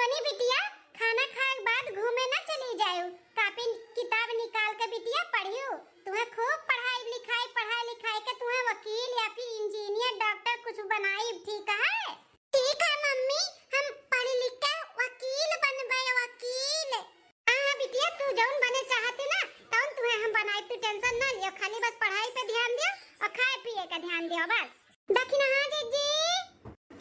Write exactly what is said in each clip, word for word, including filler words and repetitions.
तनी बिटिया, खाना खाए के बाद घूमे ना चली जायू, कापी किताब निकाल के बिटिया पढ़ियो। तुहे खूब पढ़ाई लिखाई, पढ़ाई लिखाई के तुहे वकील या फिर इंजीनियर, डॉक्टर कुछ बनाई, ठीक है? ठीक है मम्मी, हम पढ़ लिख के वकील बनबे, वकील। हाँ, हाँ बिटिया, तू जौन बने चाहती ना, तौन तुहे हम बनाई, तू tension ना लियो, खाली बस पढ़ाई पे ध्यान दियो और खाए पिए का ध्यान दियो बस। दखिनहा जिज्जी,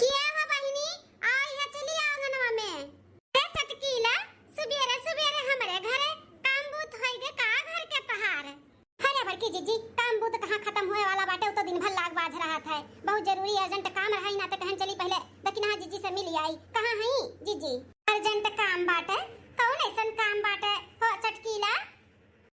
किया हो बहिनी? आओ यहाँ चली आओ आंगनवा में। ए चटकीला, सुबेरे सुबेरे हमरे घरे काम बूत होई गे का घर के तहार? अरे बड़की जिज्जी, काम बूत कहाँ खतम होए वाला बाटे, उ तो दिन भर लाग बाझ रहत है। बहुत जरूरी urgent काम रहा, इना ते कहन चली पहले दखिनहा जिज्जी से मिल आई। कहाँ हई जिज्जी? Urgent काम बाटे? कौन ऐसन काम बाटे हो चटकीला?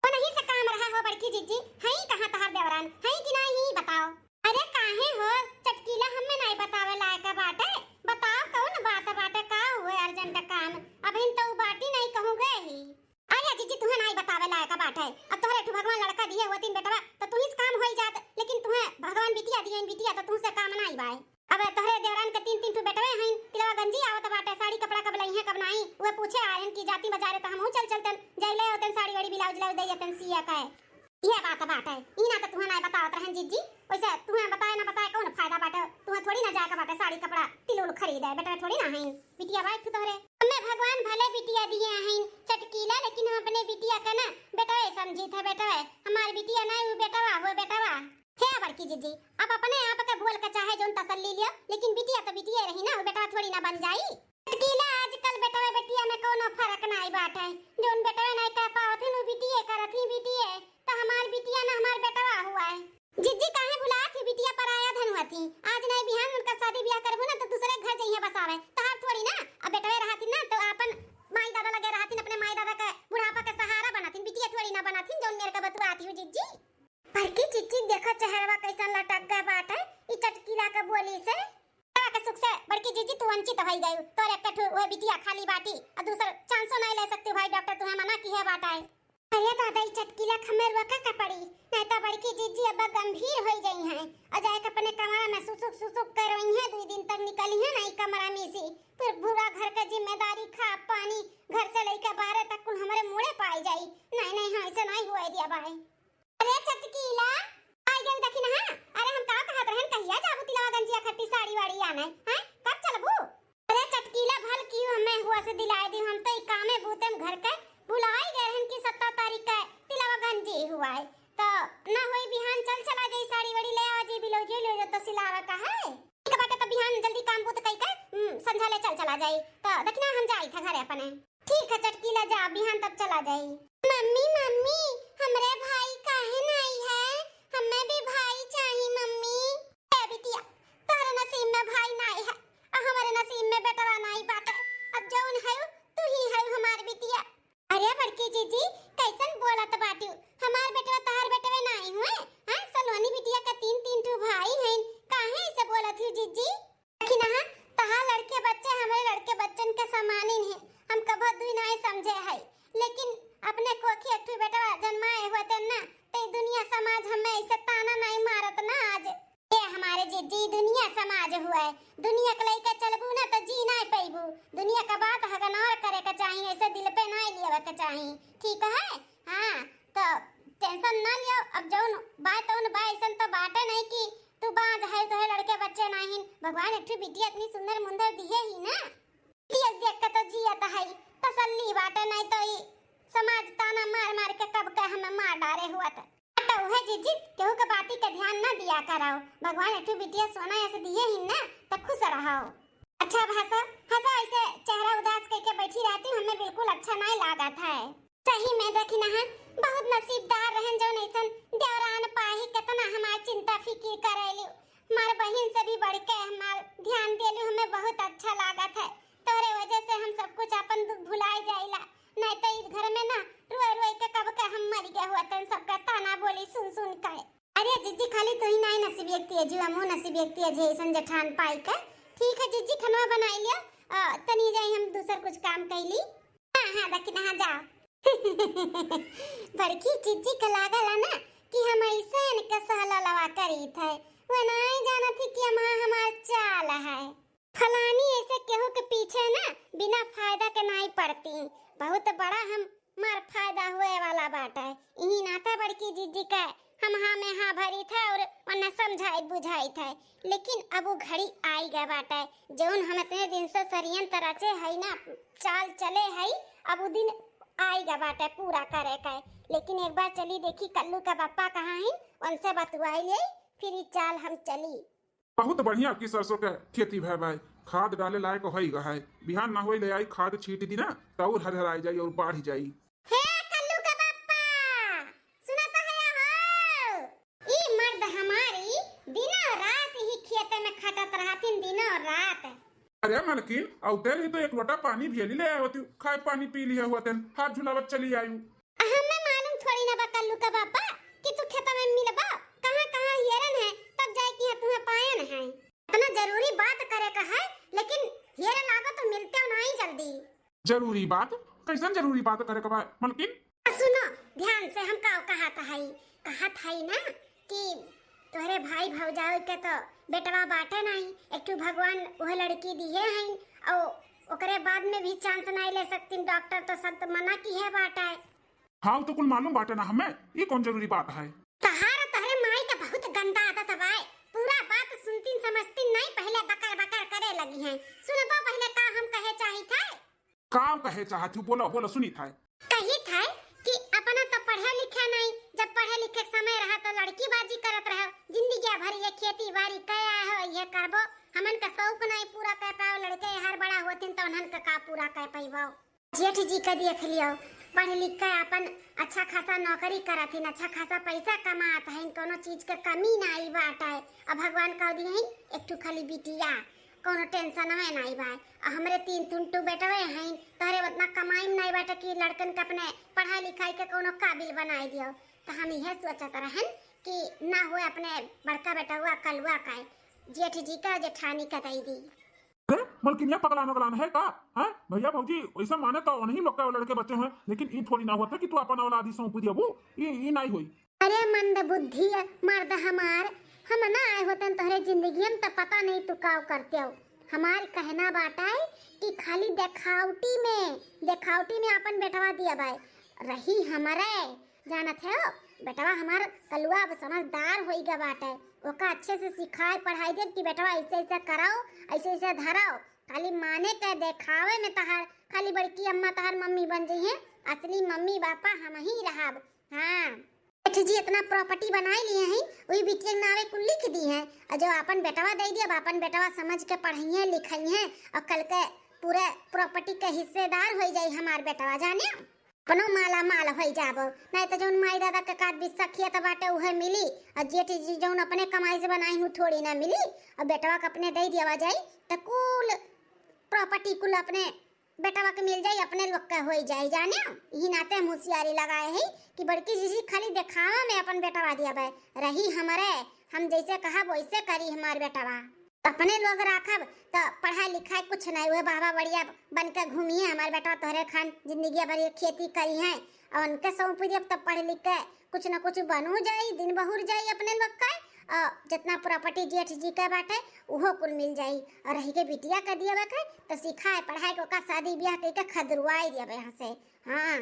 ओनही से काम रहा हो बड़की जिज्जी, हई कहाँ तहार देवरान, हई कि नाही बताओ। अरे काहे हो चटकीला, हमें नाही बतावे लायक बाटे, बताओ कौन बात बाटे, का हुए urgent काम? अबहिन तो उ बाटी नाही कहूँ गए ही। अरे जिज्जी, तुहे नाही बतावे लायक बाटे, अब तोहरे ठू भगवान लड़का दिए होतिन बेटवा तो तुही से काम होई जात, लेकिन तुहे भगवान बिटिया दिए बिटिया तो तुहसे काम नाही बाए। अब तोहरे देवरान के तीन तीन ठू बेटवे हईन, तिलवा गंजी आवत बाटे, साड़ी कपड़ा कब लइहें कब नाई, उहे पूछे आयन कि जाती बाजारे त हमहू चल चलतन, जइले होतन साड़ी वाड़ी ब्लाउज व्लाउज दे जतन सिया के। इहे बात बाटे, ई ना त तुहे नाय बतावत रहन जिज्जी, वैसे तुहे बताए ना बताए कौन फायदा बाटे, तुहे थोड़ी ना जाए के बाटे साड़ी कपड़ा तिल उल खरीदे, बेटवे थोड़ी ना हईन, बिटिया बाई ठू तोहरे। हमें भगवान भले बिटिया दिए हईन चटकीला, लेकिन हम अपने बिटिया के ना बेटवे समझी थे, बेटवे, हमार बिटिया ना, उ बेटवा हो बेटवा। हे बड़की जिज्जी, अब अपने आप के बोल के चाहे जौन तसल्ली लियो, लेकिन बिटिया तो बिटिया रही ना, वो बेटवा थोड़ी ना बन जाई। चटकीला, आजकल बेटवा बेटिया में कौनो फर्क नाई बाटे, जौन बेटवा नाई कह पावत ही, उ बिटिया करत ही, बिटिया तो हमार बिटिया ना हमार बेटवा हुआ है। जिज्जी काहे भुलात ही, बिटिया पराया धन हुआ थी, आज नाई बिहान उनका शादी ब्याह करबू ना तो दूसरे घर जइहे बसावे, तहार थोड़ी ना, अब बेटवे रहत ही ना तो आपन माई दादा लगे रहत ही, अपने माई दादा के बुढ़ापा के सहारा बनत ही, बिटिया थोड़ी ना बनत ही, जौन मेर के बतुआत ही जिज्जी। बड़की जिज्जी, देखो चेहरवा कैसन लटक गए बाटे ई चटकीला के बोली से। चेहरवा के सुख से बड़की जिज्जी तू वंचित होई गयू। तोर एक ठो वह बिटिया खाली बाटी, और दूसर चांसो नहीं ले सकती भाई, डॉक्टर तुम्हें मना की है बाटे। अरे दादा, ई चटकीला के हमें रोके के पड़ी, नहीं तो बड़की जिज्जी अब गंभीर होई गई हैं और जाए के अपने कमरा में सुसुक सुसुक करवई हैं, दो दिन तक निकली हैं नहीं कमरा में से। फिर पूरा घर के जिम्मेदारी, खा पानी, घर से लेके बाहर तक कुल हमारे मुड़े पाई जाई। नहीं नहीं, हाँ, ऐसे नहीं हुआ दिया बाई। अरे चटकीला, आई गई दखिनहा। अरे हम का कहत रहन, कहिया जाबू तिलवा गंजिया खट्टी साड़ी वाड़ी आने, हैं? कब चलबू? अरे चटकीला, भल की हमें हुआ से दिलाए दी, हम तो ई कामे बूते में घर के भुलाई गए रहन कि सत्रह तारीख के तिलवा गंजी हुआ है, तो ना होई बिहान चल चला जाई, साड़ी वाड़ी ले आवा जी, ब्लाउज ले जा तो सिलावा का है। ठीक बाटे, तब बिहान जल्दी काम बूत कई के, हम्म, संझा ले चल चला जाई, तो दखिनहा हम जाई था घरे अपने। ठीक है चटकीला, जा बिहान तब चला जाई। मम्मी, मम्मी, हमरे भाई काहे नाई है? हमें भी भाई चाही मम्मी। ए बिटिया, तोहरे नसीब में भाई नाई है, और हमारे नसीब में बेटवा नाई बाटे। अब जौन है तू ही है हमार बिटिया। अरे बड़की जीजी, कैसन बोलत बाटू? हमार बेटवा तहार बेटवे नाई हुए? हाँ, सलोनी बिटिया का तीन तीन ठू भाई हैं, काहे ऐसे बोलत ही जीजी? दखिनहा, तहार लड़के बच्चे हमरे लड़के बच्चन के समानिन है, हम कभो दुई नाई समझे है, लेकिन अपने कोखी एक ठो बेटवा जन्माए होते ना, ते दुनिया समाज हमें ऐसे ताना नाई मारत ना आज। ए हमारे जीजी, दुनिया समाज हुआ है, दुनिया के लइके चलबू ना तो जी नाई पैबू। दुनिया का बात हगनार करे के चाही, ऐसे दिल पे नाई लेवे के चाही, ठीक है? हाँ, तो tension ना लियो, अब जौन बाय तौन बाय, ऐसन तो बाटे नहीं कि तू बांझ है, तोहे लड़के बच्चे नाहिन। भगवान एक ठो बिटिया इतनी सुंदर मुंदर दिए ही ना, बिटिया देख के तो जियत है, तसल्ली बाटे, नहीं तो ई समाज ताना मार मार के कब के हमें मार डारे हुआ था। तो उहे जीजी, केहू के बाती के ध्यान ना दिया कराओ, भगवान एक ठो बिटिया सोना ऐसे दिए ही ना, तो खुश रहो। अच्छा भाषा, हंसा ऐसे चेहरा उदास करके बैठी रहती, हमें बिल्कुल अच्छा नहीं लागत है। सही में दखिनहा, बहुत नसीबदार रहन जौन ऐसन देवरान पाही, कितना हमार चिंता फिकिर करेलू, हमार बहिन से भी बढ़ के हमार ध्यान देलू, हमें बहुत अच्छा लागत है। तोरे वजह से हम सब कुछ अपन दुख भुलाए जाइला, नहीं तो इस घर में ना रोए रोए के कब के हम मर गए हुआ तन सबका ताना बोली सुन सुन के। अरे जीजी, खाली तू ही नहीं नसीब व्यक्ति है, जीवा मुँह नसीब व्यक्ति है, जे ऐसन जेठान पाई के। ठीक है जीजी, खनवा बनाई लियो, अ, तनी जाई हम दूसर कुछ काम कैली। हाँ, हाँ, दखिनहा जाओ। बड़की जीजी के लागल है ना कि हम ऐसे इनके सहललवा करी थे, वो नहीं जानत थी कि हम, हमार चाल है। फलानी ऐसे केहू के पीछे ना बिना फायदा के नाई पड़ती। बहुत बड़ा हमार फायदा होए वाला बाटे। इही नाते बड़की जीजी के हम हाँ में हाँ भरी थे और वरना समझाई बुझाई थे, लेकिन अब वो घड़ी आई गए बाटे, जौन हम इतने दिन से षड्यंत्र रचे हई ना, चाल चले हई, अब वो दिन आई गए बाटे पूरा करे के। लेकिन एक बार चली देखी कल्लू का बप्पा कहाँ है, उनसे बतुआई ले, फिर ई चाल हम चली। बहुत बढ़िया की सरसों के खेती भय भाई, खाद डाले लायक होई गए है, बिहान ना होई ले आई खाद छीट दी ना, तो और हरहराई जाई और बाढ़ जाई। हे कल्लू के बप्पा, सुनत है हो? ई मर्द हमारी दिनों रात ही खेते में खटत रहतिन, दिनों रात। अरे मलकिन, औते रही तो एक लोटा पानी भी ले आए होती, खाए पानी पी लिया हुआ तेन, हाथ झुलावत चली आयु। हमें मालूम थोड़ी ना बा कल्लू का बप्पा कि तू खेता में मिलबा, कहाँ कहाँ हियरन है, तब जाए कि यहाँ तुम्हें पायन है। इतना जरूरी बात करे का है, लेकिन हियर लागो तो मिलते हो नहीं जल्दी। जरूरी बात? कैसन जरूरी बात करे के बा मलकिन? आ सुनो, ध्यान से हम का कहत हई। कहत हई ना कि तोहरे भाई भौजाई के तो बेटवा बाटे नहीं, एक ठो भगवान वह लड़की दिए हैं, और ओकरे बाद में भी चांस नहीं ले सकतीन, डॉक्टर तो सख्त मना की है बाटे। हाँ, तो कुल मालूम बाटे ना हमें, ये कौन जरूरी बात है? तहार तोहरे माई के बहुत गंदा आदत बाय, पूरा बात सुनतीन समझतीन नहीं, पहले बकर बकर करे लगी हैं। सुनबो पहले का हम कहे चाहित है। का कहे चाहत हूँ? बोलो, बोलो, सुनी था। कही था कि अपना तो पढ़े लिखे नहीं, जब पढ़े लिखे के समय रहा तो लड़की बाजी करत रहो, जिंदगी भर ये खेती बाड़ी कया हो, ये करबो, हमन का शौक नहीं पूरा कर पाओ, लड़के हर बड़ा होतिन तो उन्हन का, का पूरा कर पाइबो। जेठ जी का देख लियो, पढ़ लिख के अपन अच्छा खासा नौकरी करत हिन, अच्छा खासा पैसा कमात हैं, कोनो चीज के कमी ना आई बाटे। अब भगवान कह दिए हैं एक ठो खाली बिटिया, कोनो टेंशन में नाई बा। आ हमरे तीन तीन ठो बेटवे हैं, तोहरे उतना कमाई में नाई बाटे कि लड़कन के अपने पढ़ाई लिखाई के कोनो काबिल बनाई दियो। तो हम यह सोचत रहन कि ना होए अपने बड़का बेटवा कलुआ का, जेठ जी का जेठानी का दई दी। अरे मलकिनिया पगलान वगलान है का? हैं? भैया भौजी वैसे माने तो उन्हीं लोग का लड़के बच्चे हैं, लेकिन ई थोड़ी ना होता कि तू अपन औलाद ही सौंप दिया, वो ई, ई नाई होई। अरे मंद बुद्धि मर्द हमार, हम ना आए होतन तोहरे जिंदगी में तो पता नहीं तू काव करते हो। हमार कहना बाटा है कि खाली देखावटी में, देखावटी में अपन बेटवा दिया बाय, रही हमरे, जानत है हो, बेटवा हमार कलुआ अब समझदार होई गया बाटे, ओका अच्छे से सिखाए पढ़ाई देब कि बेटवा ऐसे ऐसे कराओ, ऐसे ऐसे धराओ। खाली माने के देखावे में तहार, खाली बड़की अम्मा तहार मम्मी बन जइहे, असली मम्मी पापा हम ही रहब। हाँ। सेठ जी इतना प्रॉपर्टी बनाए लिए हैं, वही बिटिया के नावे कुल लिख दी हैं। और जो अपन बेटवा दे दिया, अब अपन बेटवा समझ के पढ़इहे लिखइहे और कल के पूरे प्रॉपर्टी के हिस्सेदार हो जाई हमार बेटवा, जाने अपनो माला माल हो जाबो। नहीं तो जौन माई दादा के काट बिस्सा खेत बाटे उहे मिली, और जेठ जी जौन अपने कमाई से बनाई हूँ थोड़ी ना मिली, और बेटवा के अपने दे दिया जाई तो कुल प्रॉपर्टी कुल अपने बेटवा के मिल जाई, अपने लोग के होई जाई, जाने। यही नाते हम होशियारी लगाए है कि बड़की जीजी खाली देखावा में अपन बेटवा दिया बे, रही हमरे, हम जैसे कहब वैसे करी हमार बेटवा। अपने लोग राखब तो पढ़ाई लिखाई कुछ नहीं हुए, बाबा बढ़िया बन के घूमी है हमार बेटवा, तोहरे खान जिंदगी भर ये खेती करी है और उनके सौंप दियब तो पढ़ लिख के कुछ न कुछ बनू जाई, दिन बहुर जाई अपने लोग का। और जितना प्रॉपर्टी जेठ जी के बाटे उहो कुल मिल जाई। और रही के बिटिया के दिया बा के तो सिखाए पढ़ाए के ओका शादी ब्याह कई के खदरुआई दिया बा यहाँ से। हाँ,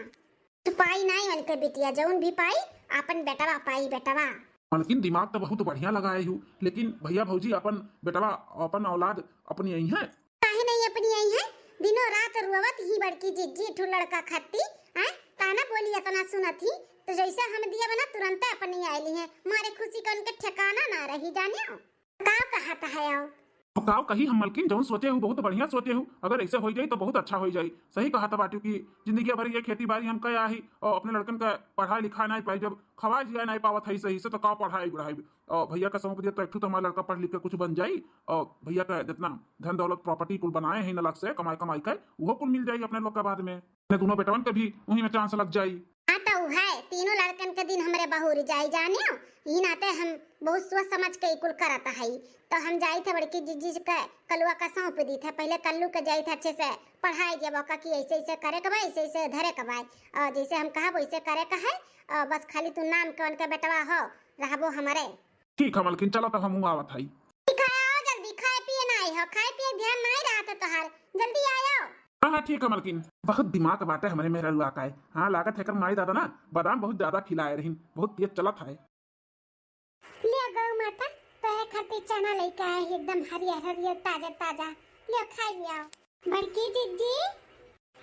कुछ पाई नहीं उनके बिटिया, जौन भी पाई अपन बेटवा पाई, बेटवा। मलकिन दिमाग तो बहुत बढ़िया लगाए हूँ, लेकिन भैया भौजी अपन बेटवा, अपन औलाद अपनी आई है। काहे नहीं अपनी आई है? दिनों रात रोवत ही बड़की जिज्जी ठू लड़का खत्ती, हैं? ताना बोली इतना सुनत ही, तो जैसे हम दिया बना तुरंते अपनी आइली है, मारे खुशी का उनके ठिकाना ना रही, जानियो। का कहत है आओ? तो काव कही हम मलकिन, जौन सोचे हूँ बहुत बढ़िया सोचे हूँ, अगर ऐसे हो जाई तो बहुत अच्छा हो जाई। सही कहत बाटू कि जिंदगी भर ये खेती बाड़ी हम कया ही और अपने लड़कन का पढ़ाई लिखाई नहीं पाई, जब खवाई जिया नहीं पावत है सही से तो का पढ़ाई बढ़ाई। और भैया का सौंप दिया तो एक ठू तो हमारा लड़का पढ़ लिख के कुछ बन जाई और भैया का जितना धन दौलत प्रॉपर्टी कुल बनाए हैं अलग से कमाई कमाई के, वो कुल मिल जाई अपने लोग के बाद में। अपने दोनों बेटवन के भी वहीं में चांस लग जाई। हाँ तो है, तीनों लड़कन के दिन हमरे बहुर जाई जानियो। ई नाते हम बहुत सोच समझ के ई कुल करत हई। तो हम जाई थे बड़की जिज्जी के कलुआ का सौंप दी थे, पहले कल्लू के जाई थे अच्छे से पढ़ाई जब ओका कि ऐसे ऐसे करे के बा, ऐसे ऐसे धरे के बा, और जैसे हम कहब वैसे करे के है, और बस खाली तू नाम के उनके बेटवा हो, रहबो हमरे। ठीक है मलकिन, चलो तो हमहूँ आवत हई। ठीक है, आओ जल्दी, खाए पिए ना आई हो, खाए पिए ध्यान नाहीं रहत है तोहार, जल्दी आयो। हाँ, हाँ, ठीक है मलकिन, बहुत दिमाग बाटे हमरे मेहररुआ का है। हाँ, लागत है कर माई दादा ना बादाम बहुत ज्यादा खिलाए रहिन, बहुत तेज चलत है। ले गौ माता, तोहरे खातिर चना लेके आए हैं, एकदम हरियर हरियर, ताजा ताजा। ले खाई लिया। बड़की जिज्जी,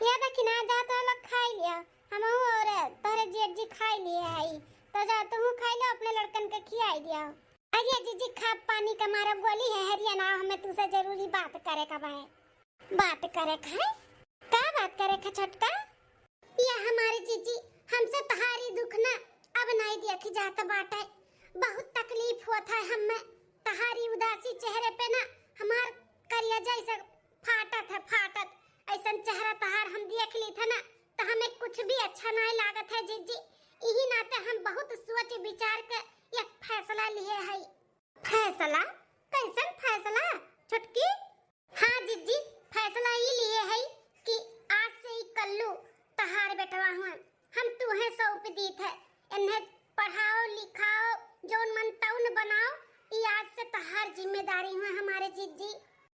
ये देखी ना, जा तो लोग खाई लिया, हम और तोहरे जेठ जी खाई लिए आई, तो जा तू खाई लो, अपने लड़कन के खियाई दिया। अरे जिज्जी, खा पानी का मारा गोली है, हरिया ना, हमें तुझसे जरूरी बात करे का बा। बात करे का है? का बात करे का छोटका? ये हमारे जिज्जी, हमसे तहारी दुख ना अब नाहीं देखी जात बाटे। बहुत तकलीफ होत है हमें। तहारी उदासी चेहरे पे ना हमार करेजा ऐसे फाटत है, फाटत। ऐसन चेहरा तहार हम देख ली थे ना, तो हमें कुछ भी अच्छा नाहीं लागत है जिज्जी। यही नाते हम बहुत सोच विचार के एक फैसला लिए है। फैसला? कैसन फैसला छोटकी? हाँ जिज्जी, फैसला ई लिए है कि आज से ई कल्लू तहार बेटवा हुए, हम तुहे सौंप दीत है। इन्हें पढ़ाओ लिखाओ, जौन मन तौन बनाओ, ई आज से तहार जिम्मेदारी हुए हमारे जिज्जी।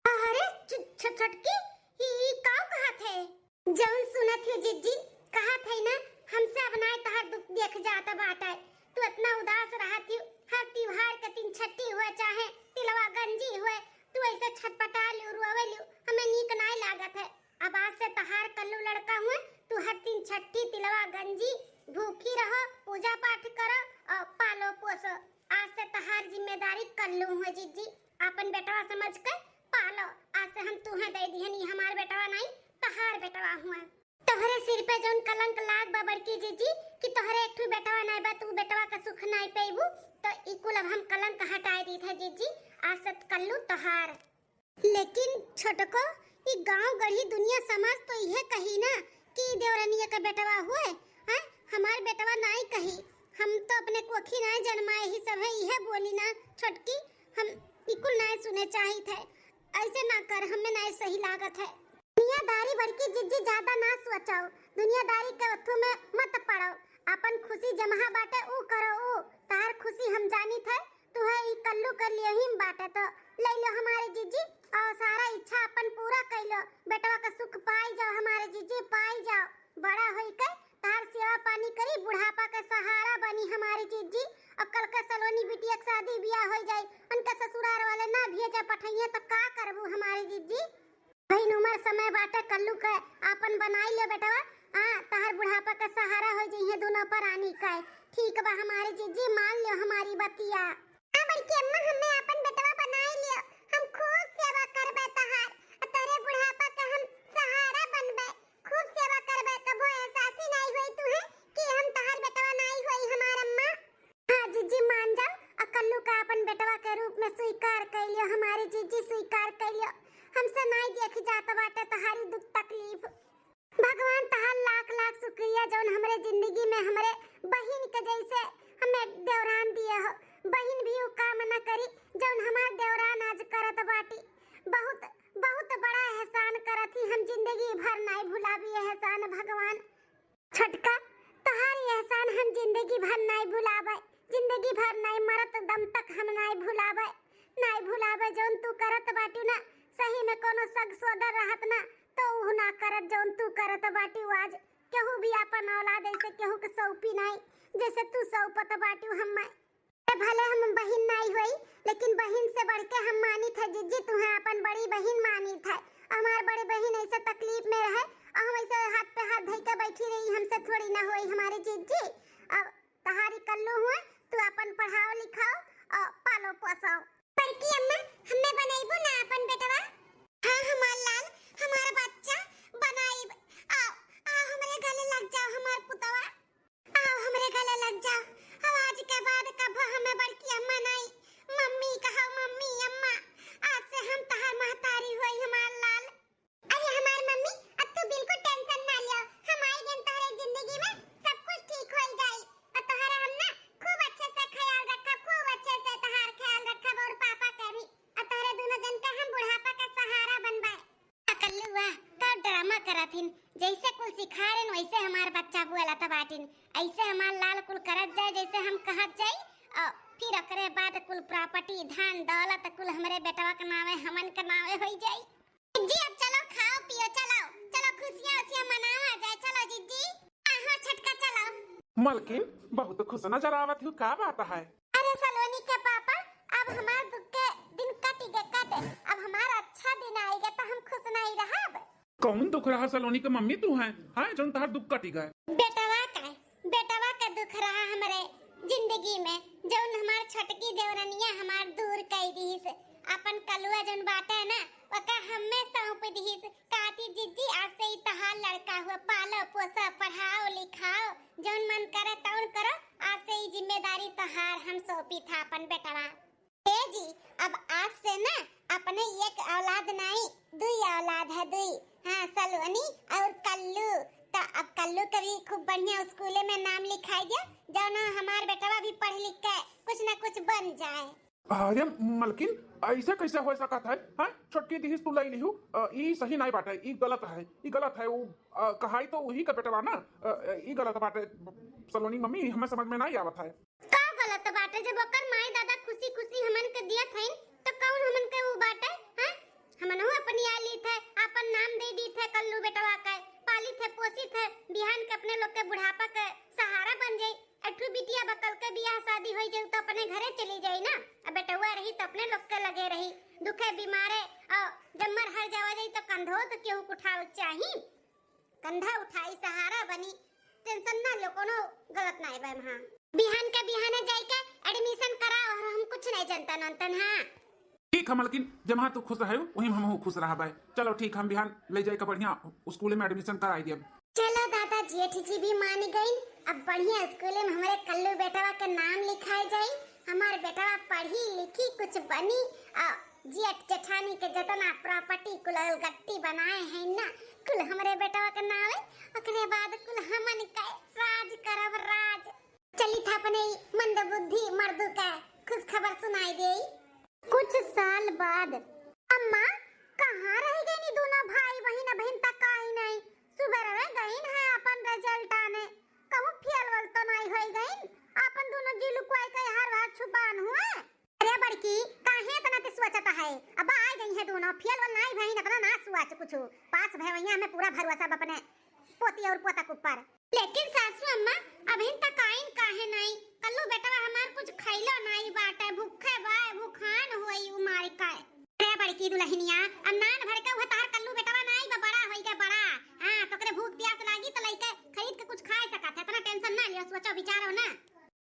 अरे छ-, छ-, छोटकी, ई, ई का कहत है? जौन सुनत ही जिज्जी, कहत है ना, हमसे अब नाहीं तहार दुख देख जात बाटे। तू इतना उदास रहत ही, हर त्योहार के तीन छट्ठी हुए चाहे तिलवा गंजी हुए, तू ऐसे छटपटा लियो, रोवे लियो, हमें नीक नाहीं लागत है। अब आज से तहार कल्लू लड़का हुए, तू हर तीन छट्ठी तिलवा गंजी भूखी रहो, पूजा पाठ करो और पालो पोसो। आज से तहार जिम्मेदारी कल्लू हुए जिज्जी, अपन बेटवा समझ के पालो। आज से हम तुहे दे दिहनी, हमार बेटवा नाहीं, तहार बेटवा हुए। तोहरे सिर पे जौन कलंक लाग बा बड़की जिज्जी कि तोहरे एक ठो बेटवा नाहीं बा, तू बेटवा का सुख नाहीं पइबू, तो ई कुल अब हम कलंक हटाए दीत है जिज्जी, आज से कल्लू तोहार। लेकिन छोटको, ई गांव गढ़ी दुनिया समाज तो इहे कही ना कि ई देवरनिया का बेटवा हुए, हैं? हमार बेटवा नाहीं कही, हम तो अपने कोखी नाहीं जन्माए ही सब है, इहे बोली ना छोटकी, हम ई कुल नाहीं सुने चाहित है। ऐसे ना कर, हमें नाहीं सही लागत है। दुनियादारी बड़की जिज्जी ज्यादा ना सोचो, दुनियादारी के अथू में मत पड़ो, अपन खुशी जमहा बाटे ऊ करो, ऊ तहार खुशी हम जानित है, तू है ई कल्लू के लिए ही बाटे तो ले लो हमारे जिज्जी, और सारा इच्छा अपन पूरा कर लो, बेटवा का सुख पाई जाओ हमारे जिज्जी, पाई जाओ, बड़ा होई के तहार सेवा पानी करी, बुढ़ापा के सहारा बनी हमारी जिज्जी। और कल के सलोनी बिटिया के शादी बियाह हो जाई, उनके ससुरार वाले ना भेजा पठइया तो का करबू हमारी जिज्जी? बहिन उम्र समय बाटे कल्लू के आपन बनाई लियो बेटवा। हाँ, तहार बुढ़ापा के सहारा हो जइहे दोनों परानी के। ठीक बा हमारी जिज्जी, मान लियो हमारी बतिया। हाँ बड़की अम्मा, हमें आपन बेटवा बनाई लियो, हम खूब सेवा करबे तहार, और तोरे बुढ़ापा के हम सहारा बनबे। खूब सेवा करबे, कबो एहसास ही नाई होई तुहे कि हम तहार बेटवा नाई होई हमार अम्मा। हाँ जिज्जी मान जाओ, अ कल्लू का अपन बेटवा के रूप में स्वीकार कर लियो, हमारी जिज्जी स्वीकार कर लियो। हमसे नाई देख जात बाटे तहारी दुख तकलीफ। भगवान तहार लाख लाख शुक्रिया जौन हमरे जिंदगी में हमरे बहिन के जैसे हमें देवरान दिए हो। बहिन भी उ काम न करी जौन हमार देवरान आज करत बाटी। बहुत बहुत बड़ा एहसान करत ही, हम जिंदगी भर नाई भुलाबी एहसान भगवान। छोटका, तोहार एहसान हम जिंदगी भर नाई भुलाबे, जिंदगी भर नाई, मरत दम तक हम नाई भुलाबे, नाई भुलाबे। जौन तू करत बाटू ना, सही में कोनो सग सोदर रहत ना, तो ऊ ना करत जौन तू करत बाटू आज। केहू भी आपन औलाद ऐसे केहू के सौंपी नाई, जैसे तू सौंपत बाटू हम्मे। ए, भले हम बहिन नाई होई, लेकिन बहिन से बढ़ के हम मानित है जिज्जी, तुहे अपन बड़ी बहिन मानित है। हमार बड़ी बहिन ऐसे तकलीफ में रहे, और हम ऐसे हाथ पे हाथ धई के बैठी रही, हमसे थोड़ी ना होई हमारी जिज्जी। अब तहारी कल्लू हुए, तू अपन पढ़ाओ लिखाओ और पालो पोसो। बड़की अम्मा, हमें बनैबू ना अपन बेटवा? हाँ हमार लाल, हमार बच्चा, बनाइब। आओ, आओ हमरे गले लग जाओ हमार पुतवा। आओ हमरे गले लग जाओ। अब आज के बाद कभो हमें बड़की अम्मा नाई, मम्मी कहो, मम्मी, अम्मा। आज से हम तहार महतारी होई हमार लाल। अरे हमार मम्मी, अब तू बिल्कुल tension ना लियो। हम आई गन तोहरे जिंदगी में, सब कुछ ठीक होई जाई। और तोहरे हम ना खूब अच्छे से ख्याल रखब, खूब अच्छे से तोहार ख्याल रखब और पापा के भी। और तोहरे दोनों जन का हम बुढ़ापा का सहारा बनबे। आ कल्लुआ, का ड्रामा करत हिन? जैसे कुल सिखा रहेन, वैसे हमार बच्चा बोलत बाटिन। ऐसे हमार लाल कुल करत जाए, जैसे हम कहत जाई, अ, फिर ओकरे बाद कुल property, धन दौलत कुल हमरे बेटवा के नावे, हमन के नावे होई जाई। जिज्जी, अब चलो, खाओ पियो, चलो, चलो, खुशियाँ उशियाँ मनावा जाए, चलो जिज्जी। हाँ, हाँ, छोटका, चलो। मलकिन, बहुत खुश नजर आवत हो, का बात है? अरे सलोनी के पापा, अब हमार दुख के दिन कट गए, कट, अब हमार अच्छा दिन आएगा, तो हम खुश नहीं रहब। कौन दुख रहा सलोनी के मम्मी तू है, हाँ, जौन तहार दुख कटी गए? बेटवा का, बेटवा का दुख रहा हमरे जिंदगी में, जौन हमार छोटकी देवरनिया हमार दूर कई दिहिस, अपन कलुआ जौन बाटे ना, ओका हमें सौंप दिहिस। कहती, "जिज्जी, आज से ई तहार लड़का हुआ, पालो, पोसो, पढ़ाओ, लिखाओ, जौन मन करे तौन करो, आज से ई जिम्मेदारी तहार हम सौंपी था अपन बेटवा।" ए जी, अब आज से ना अपने एक औलाद नाई, दुई औलाद है, दुई। हाँ, सलोनी और कल्लू। तो अब कल्लू के भी खूब बढ़िया स्कूले में नाम लिखाई दिया, जौन हमार बेटवा भी पढ़ लिख के कुछ ना कुछ बन जाए। अरे मलकिन, ऐसे कैसे हो सकत है? हाँ, छोटकी दिहिस तू लई लिहू, अ, ई सही नहीं बात है, ई गलत है, ई गलत है। वो, अ, कहाई तो वही का बेटवा ना, अ, अ, ई गलत बात है। सलोनी मम्मी, हमें समझ में नहीं आवत है। का गलत बाटे? जब ओकर माई दादा खुशी खुशी हमन के दियत हईन, त कौन हमन के ऊ बाटे? हैं? हमनहु अपनी आली थे, आपन नाम दे दी थे कल्लू बेटवा के, पाली थे, पोसी थे, बिहान के अपने लोग के बुढ़ापा के सहारा बन जाई। एक ठो बिटिया बकल के बियाह शादी होई जाई त अपने घरे चली जाई ना, अब बेटवा रही त अपने लोग के लगे रही, दुखे बीमारे और जब मर हर जावा जाई त कंधो त केहू के उठावे के चाही। कंधा उठाई, सहारा बनी, tension ना लो, कोनो गलत ना है वहाँ। बिहान के बिहाने जाई के admission कराओ और हम कुछ नहीं जनता नंतन, हाँ। ठीक है मलकिन, जहाँ तू खुश है वही हम खुश रहा बाय। चलो ठीक, हम बिहान ले जाए के बढ़िया स्कूल में admission कराई दियब। चलो दादा, जेठ जी भी मान गईन, अब बढ़िया स्कूल में हमारे कल्लू बेटवा के नाम लिखाए जाई, हमार बेटवा पढ़ी लिखी कुछ बनी, आ जेठ जेठानी के जतना property कुल अलगट्टी बनाए हैं ना, कुल हमरे बेटवा के नावे, ओकरे बाद कुल हमन के राज करब, राज। चली था अपने ई मंदबुद्धि मर्दू के खुश खबर सुनाई देई। कुछ साल बाद, अम्मा, कहाँ रह गईन ई दोनों भाई बहिन? अबहिन तक आई नहीं। सुबह रहे गईन है अपन result आने, कहूँ फेल वेल तो नहीं होई गईन? अपन दोनों जी लुकवाई के हर बार छुपान हुए। अरे बड़की, काहे इतना ते सोचत है? अब आ गई है दोनों, फेल वेल नाई भईन, इतना ना सोच कुछ। पास भए वहिया हमें पूरा भरोसा बा अपने पोती और पोता के ऊपर। लेकिन सासू अम्मा, अबहिन तक आइन काहे नाई? कल्लू बेटवा हमार कुछ खैलो नाई बाटे, भूखे बाय, भूखान होई उ मार के। अरे बड़की दुल्हनिया, अब नान भर के उहे तहार कल्लू बेटवा नाई बा, बड़ा होई के बड़ा। हाँ, तोकरे भूख प्यास लागी त लइके खरीद के कुछ खाए सकत है, इतना tension ना लियो, सोचो विचारो ना।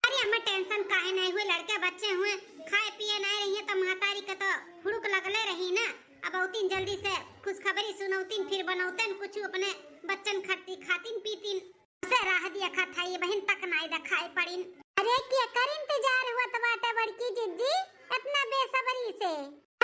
अरे अम्मा, tension काहे नहीं हुई, लड़के बच्चे हुए, खाए पिए नहीं रहिए तो महतारी के तो हुड़ुक लगले रही ना। अब औतीन जल्दी से खुशखबरी सुनौतीन, फिर बनौतन कुछ अपने बच्चन खाती, खातीन पीतीन। से राह दिया खात है, ये बहिन तक नाई देखाई पड़ीन। अरे केकर इंतजार हुआ तो बाटे बड़की जिज्जी, इतना बेसब्री से?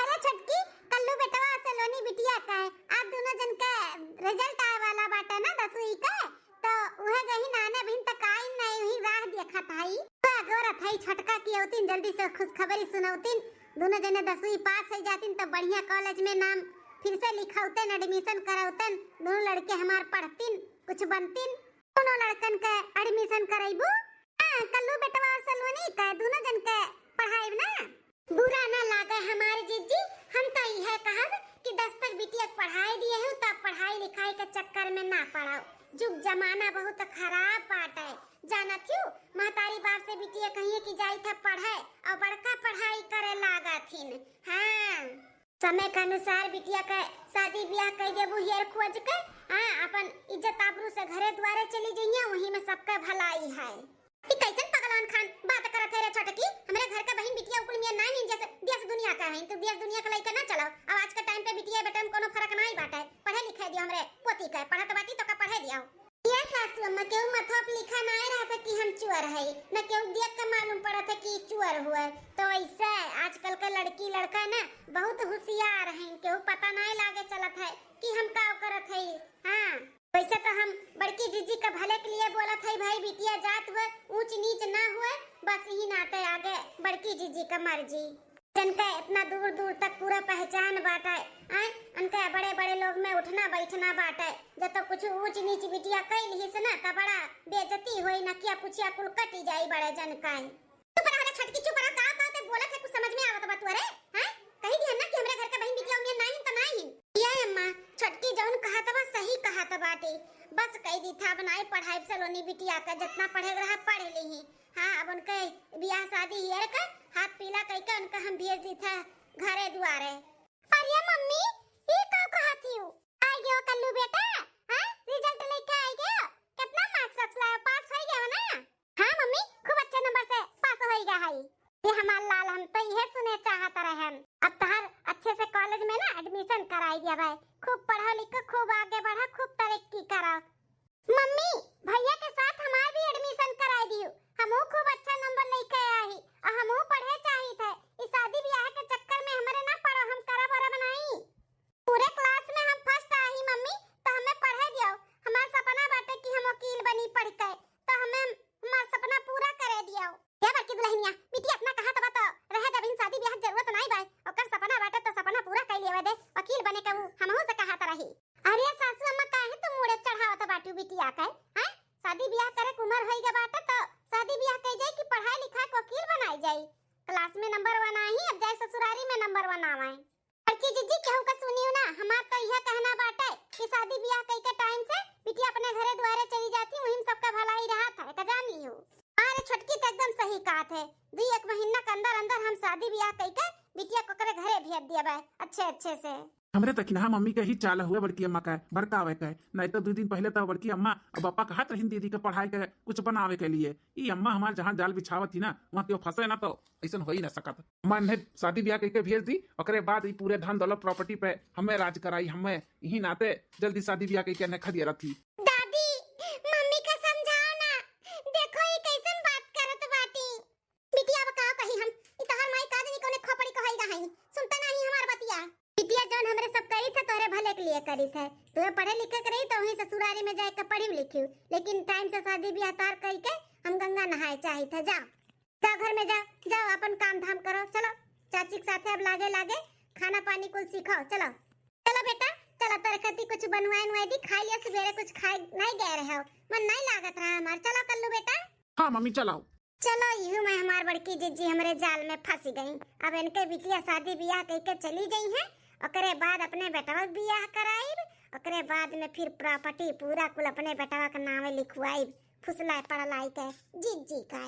अरे छोटकी, कल्लू बेटवा सलोनी बिटिया का है, आप दोनों जन के result आए वाला बाटे ना दसवीं के, तो उहे गही नाने बहिन तक आई नहीं, वही राह देखत हई। तो अगोरत हई छोटका की औतीन जल्दी से खुशखबरी सुनौतीन, दोनों जने दसवीं पास हो जातीन तो बढ़िया college में नाम फिर से लिखौतन, admission करौतन, दोनों लड़के हमार पढ़तीन, कुछ बनतीन। दोनों लड़कन के admission करैबू? हाँ, कल्लू बेटवा और सलोनी के दोनों जन के पढ़ाई ना। बुरा ना लागे हमार जिज्जी, हम तो इहे कहब कि दस तक बिटिया के पढ़ाई दिए हो, तो पढ़ाई लिखाई के चक्कर में ना पड़ो। जुग जमाना बहुत खराब बाटे, जानत हो, महतारी बाप से बिटिया कहिए कि जाई था पढ़े और बड़का पढ़ाई करे लागथिन। हाँ, समय के अनुसार बिटिया के शादी ब्याह कर देबू हेर खोज के, हाँ, अपन इज्जत आबरू से घरे द्वारे चली जइया, वही में सबके भलाई है। ई कैसन पगलान खान बात करत है रे छोटकी? हमरे घर के बहिन बिटिया उकुल मियाँ ना हिन जैसे देश दुनिया का है। तू देश दुनिया के लइके ना चलाओ। अब आज के time पे बिटिया बेटा में कोनो फर्क नाई बाटे। पढ़े लिखे दियो हमरे पोती के। पढ़त बाटी तो का पढ़े दियो। ये सासू अम्मा, केहू मथवा पे लिखा नाई रहत है कि हम चुअर है, न केहू देख के मालूम पड़त है कि चुअर हुए। तो ऐसे आजकल के लड़की लड़का ना बहुत होशियार हैं, केहू पता नाई लागे चलत है कि हम का करत है। हाँ। वैसे तो हम बड़की जीजी का भले के लिए बोलत हई भाई, बिटिया जात हुए, ऊंच नीच ना हुए, बस यही नाते आगे बड़की जीजी का मर्जी। जिनका इतना दूर दूर तक पूरा पहचान बाटे, आय, उनके बड़े बड़े लोग में उठना बैठना बाटे। जब तो कुछ ऊंच नीच बिटिया कई लिहिस ना, त बड़ा बेइज्जती होई, नकिया पुछिया कुल कटी जाई बड़े जन का। चुप रह रे छोटकी, चुप रह, का बोलत है, कुछ समझ में आवत बा तोहरे? हैं? कही दिहन ना कि हमरे घर के बहिन बिटिया उमियन नाहीं तो नाहीं। ये अम्मा, छोटकी जौन कहत बा, सही कहत बाटे। बस कही दी था, अब नाहीं पढ़ाई सलोनी बिटिया का, जितना पढ़े रहा पढ़ ली। हाँ, अब उनके बियाह शादी हियर के हाथ पीला कई के उनका हम भेज दी था घरे दुआरे। अरे मम्मी, ई का कहत हियो? आई गयो कल्लू बेटा, हाँ? रिजल्ट लेके आई गयो? कितना मार्क्स लायो? पास होई गयो ना? हाँ मम्मी, खूब अच्छे नंबर से पास होई गया है। ये हमार लाल, हम तो इहे सुने चाहत रहन। अब तहार अच्छे से कॉलेज में ना एडमिशन कराई दिया भाई। खूब पढ़ो लिखो, खूब आगे बढ़ो, खूब तरक्की करो। मम्मी, भैया के साथ हमार भी एडमिशन कराई दियो। हमहू खूब अच्छा नंबर लेके आई और हमहू पढ़े चाहित है। इस शादी ब्याह के चक्कर में हमरे ना पड़ो, हम करब वरब नाहीं। पूरे क्लास में हम फर्स्ट आई मम्मी, तो हमें पढ़े दियो। हमार सपना बाटे कि हम वकील बनी पढ़ के, तो हमें हमार सपना पूरा करे दियो। हे बड़की दुल्हनिया, बिटिया अपना कहा तबा तो रहे दे, अबहिन शादी ब्याह के जरूरत नाहीं बाय। ओकर सपना बाटे तो सपना पूरा कर लेवे दे, वकील बने के ऊ हमहू से कहत रही। अरे सासू अम्मा, काहे तू मूड़े चढ़ावत बाटू बिटिया के, हैं? शादी ब्याह करे के उम्र होई गए बाटे तो शादी ब्याह कई जाई कि पढ़ाई लिखाई के वकील बनाई जाई। क्लास में नंबर वन आई, अब जाए ससुरारी में नंबर वन आवे। बड़की जीजी, केहू का सुनियो ना, हमार तो यह कहना बाटे कि शादी ब्याह कई के टाइम से बिटिया अपने घरे द्वारे चली जाती, वहीं सबका भलाई रहत है, का जान लियो। अरे छोटकी तो एकदम सही कहत है, दुई एक महीना के अंदर अंदर हम शादी ब्याह कई के बिटिया को करे घरे भेज दिया बा, अच्छे अच्छे से। हमरे तकिनहा मम्मी के ही चाल हुए बड़की अम्मा का भड़कावे के, नहीं तो दो दिन पहले तो बड़की अम्मा और पापा कहत रहिन दीदी के पढ़ाई के कुछ बनावे के लिए। ई अम्मा हमार जहाँ जाल बिछावत ही ना, वहाँ केहू फंसे ना तो ऐसन हो ही ना सकत। अम्मा इन्हें शादी ब्याह करके भेज दी, ओकरे बाद ई पूरे धन दौलत प्रॉपर्टी पे हमें राज कराई, हमें यही नाते जल्दी शादी ब्याह करके इन्हें खदिया रखी। दादी, मम्मी का समझाओ ना, देखो ई कैसन बात करत बाटी। बिटिया अब का कही हम, ई तोहर माई का जानी कौने खोपड़ी को होई गई, सुनता नहीं हमार बतिया। बिटिया जौन हमरे सब करी थे तोहरे भले के लिए करी थे, तुम्हें पढ़े लिखे के रही तो वहीं ससुरारी में जाए के पढ़ी लिखी, लेकिन टाइम से शादी ब्याह तार कई के हम गंगा नहाए चाही थे। जाओ, जाओ घर में जाओ, जाओ अपन काम धाम करो, चलो चाची के साथे अब लागे लागे खाना पानी कुल सीखो, चलो। चलो बेटा, चलो तोरे खातिर कुछ बनवाए नवाए दी, खाई लिया, सवेरे कुछ खाए नहीं गए रहे हो, मन नहीं लागत रहा हमार, चलो कल्लू बेटा। हाँ मम्मी चलाओ। चलो, इहू में हमार बड़की जिज्जी हमरे जाल में फंस गई। अब इनके बिटिया शादी बियाह कइके चली जइहैं, ओकरे बाद अपने बेटवा के बियाह कराइब, ओकरे बाद में फिर प्रॉपर्टी पूरा कुल अपने बेटवा के नावे लिखवाइब, फुसलाए पड़लाई के जिज्जी का।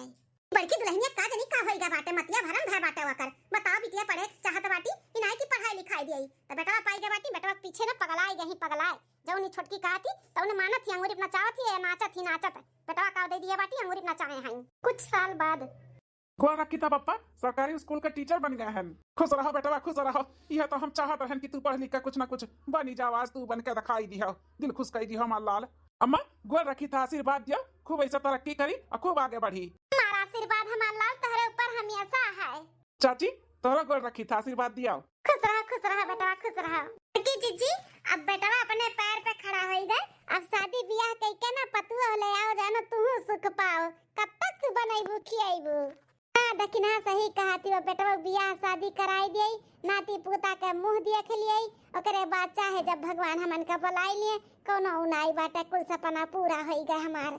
बड़की दुल्हनिया का जनी का होइगा बाटे, मतिया भरम भय बाटे ओकर। बताओ बिटिया पढ़े चाहत बाटी, इनाई की पढ़ाई लिखाई दियाई, त बेटवा पाई गए बाटी, बेटवा के पीछे न पगलाई गई, पगलाए। जौन ई छोटकी कहत ही, तौन मानत ही, अंगूरी अपना चावत ही, नाचत ही, नाचत। बेटवा का दे दिए बाटी, अंगूरी अपना चाहे हैं। कुछ साल बाद। गोड़ रखी था पप्पा, सरकारी स्कूल का टीचर बन गए हैं। खुश रहो बेटवा, खुश रहो। यह तो हम चाहत रहन कि तू पढ़ लिख के कुछ ना कुछ बनी जाओ, आज तू बन के दिखाई दिहो, दिल खुश कर दिहो हमार लाल। अम्मा, गोड़ रखी था, आशीर्वाद दियो, खूब ऐसे तरक्की करी और खूब आगे बढ़ी। हमारा आशीर्वाद हमार लाल तोहरे ऊपर हमेशा है। चाची, तोहरा गोड़ रखी था, आशीर्वाद दियाओ। खुश रहा, खुश रहा बेटवा, खुश रहा। बड़की जिज्जी, अब बेटवा अपने पैर पे खड़ा होई गए। अब शादी बियाह कइके ना पतुआ ले आओ, जानो तू सुख पाओ। कब तक तू बनैबू खियाइबू? हाँ, देखिन, हाँ, सही कहत ही, वो बेटवा बियाह शादी कराई दिए, नाती पोता के मुँह देख लिए, ओकरे बाद चाहे जब भगवान हमन का बुलाई लिए, कौनो उनाई बाटे, कुल सपना पूरा होई गए हमार।